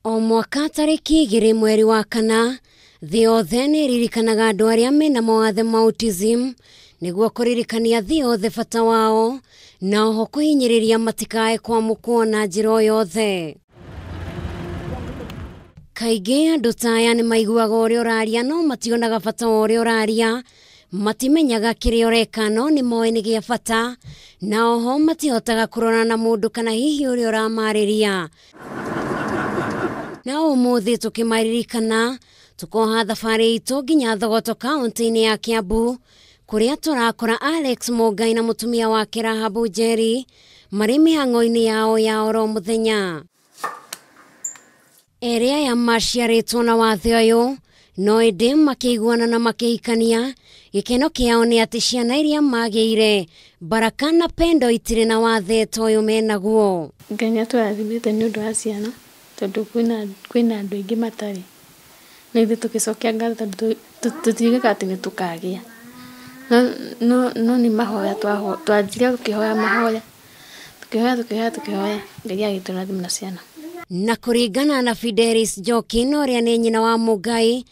O mwaka tarĩki 2 mweri wa 4 thĩ yothe nĩ ĩririkanaga andũ arĩa mena mawathe ma autism nĩguo kũririkania thĩ yothe bata wao na oho kũhinyĩrĩria matikae kwamũkwo na njĩra o yothe. Kaingĩ andũ ta aya nĩ maiguaga ũrĩa ũraria no mationaga bata wa ũrĩa ũraria, matimenyaga kĩrĩa ũreka no nĩ moĩ nĩ gĩa bata, na oho matihotaga kũrora na mũndũ kana hihi ũrĩa ũramarĩria. Na ũmũthĩ tũkĩmaririkana tũkoha thabarĩ itũ nginya Thogoto kaunti-inĩ ya Kiambu kũrĩa tũrakora Alex Mũngai na mũtumia wake Rahabu Njeri marĩ mĩhang'o-inĩ yao ya oro mũthenya. Erĩ aya maciarĩtwo na wathe ũyũ no ĩndĩ makĩiguana na makĩhikania. Gĩkeno kĩao nĩ atĩ ciana iria magĩire Baraka na Pendo itirĩ na wathe ta ũyũ menaguo. Ngai nĩ atũrathimĩte nĩ ũndũ wa ciana tondũ kwĩna andũ aingĩ matarĩ, na ithuĩ tũgĩcokia ngatho tondũ tũtiugaga atĩ nĩ tũkagĩa, no nĩ mahoya twanjire gũkĩhoya mahoya, tũkĩhoya Ngai agĩtũrathima na ciana. Na kũringana na Fidelis Njoki ũrĩa nĩ nyina wa Mũngai,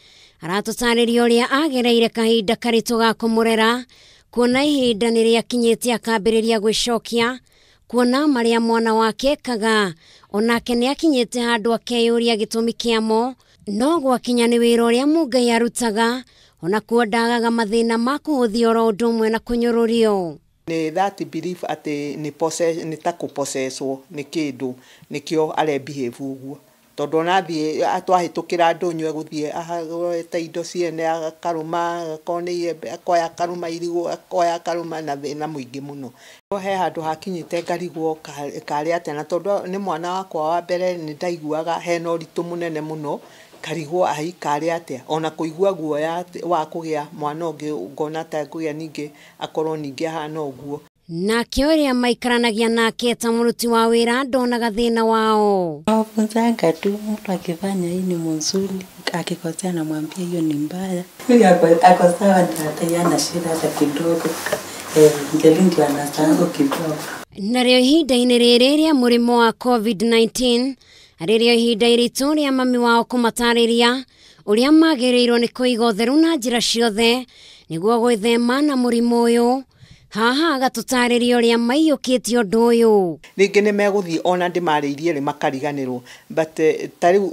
aratũtarĩria ũrĩa agereire kahinda karitũ ga kũmũrera, kuona ihinda nĩ rĩakinyĩte akambĩrĩria gwĩcokia, kuona marĩa mwana wake ekaga onake nĩ akinyĩte handũ akeyũria gĩtũmi kĩamo, no gwakinya nĩ wĩra ũrĩa Mũngai arutaga onakuo ndagaga mathĩna ma kũhũthia oro ũndũ ũmwe na kũnyũrũrio. Nĩ that belief atĩ nĩ ta kũpossesswo nĩ kĩndũ nĩkĩo are behave ũguo, tondũ ona athiĩ twahĩtũkĩra ndũnyũ egũthiĩ ahoete indo ciene akarũma, akorwo nĩ iembe akoya akarũma irigũ akoya akarũma na thĩna mũingĩ mũno. He handũ hakinyĩte ngarigwo karĩ atĩa, na tondũ nĩ mwana wakwa wa mbere nĩ ndaiguaga hena ũritũ mũnene mũno, ngarigwo ai karĩ atĩa, ona kũigua guoya wa kũgĩa mwana ũngĩ ngona ta ngũgĩa ningĩ akorwo ningĩ ahana ũguo. Nake ũrĩa maikaranagia nake ta mũruti wa wĩra ndonaga thĩna wao. Nawafunzanga tu, mtu akifanya hii ni mzuri, akikosea namwambia hiyo ni mbaya. Huyu ako sawa, hata shida hata kidogo. Njeri ndio anasahau kidogo. Narĩo ihinda-inĩ rĩrĩ rĩa mũrimũ wa COVID-19 rĩrĩo ihinda iritũ rĩa mami wao kũmatarĩria ũrĩa magĩrĩirwo nĩ kũiga ũtheru na njĩra ciothe nĩguo gwĩthema na mũrimũ ũyũ. Haha agatũtarĩria ũrĩa maiyũkĩtie ũndũ ũyũ. Rĩngĩ nĩ megũthiĩ ona ndĩmarĩirie rĩ makariganĩrwo, but ta rĩu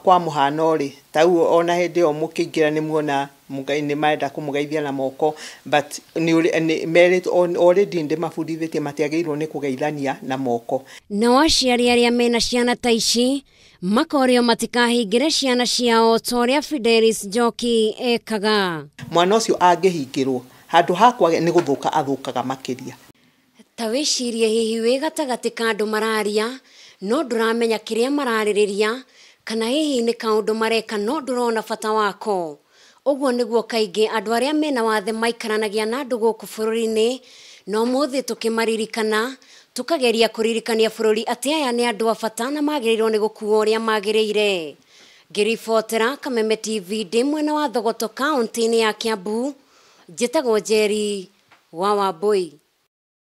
kwa mũhano rĩ, ta rĩu ona hĩndĩ ĩyo mũkĩingĩra nĩ muona Mũngai nĩ marenda kũmũgeithia na moko, but nĩ merĩtwo already ndĩmabundithĩtie matiagĩrĩirwo nĩ kũgeithania na moko. Nao aciari arĩa mena ciana ta ici makorio matikahingĩre ciana ciao ta ũrĩa Fidelis Njoki ekaga. Mwana ũcio angĩhingĩrwo handũ hakwa nĩ gũthũka athũkaga makĩria. Ta wĩcirie hihi wĩ gatagatĩ ka andũ mararia no ndũramenya kĩrĩa mararĩrĩria, kana hihi nĩ kaũndũ mareka no ndũrona bata wako. Ũguo nĩguo kaingĩ andũ arĩa mena wathe maikaranagia na andũ gũkũ bũrũri-inĩ, no ũmũthĩ tũkĩmaririkana tũkageria kũririkania bũrũri atĩ aya nĩ andũ a bata na magĩrĩirwo nĩ gũkuo ũrĩa magĩrĩire. Ngĩribotera Kameme TV ndĩ mwena wa Thogoto kaunti-inĩ ya Kiambu, njĩtagwo Njeri wa Wambui.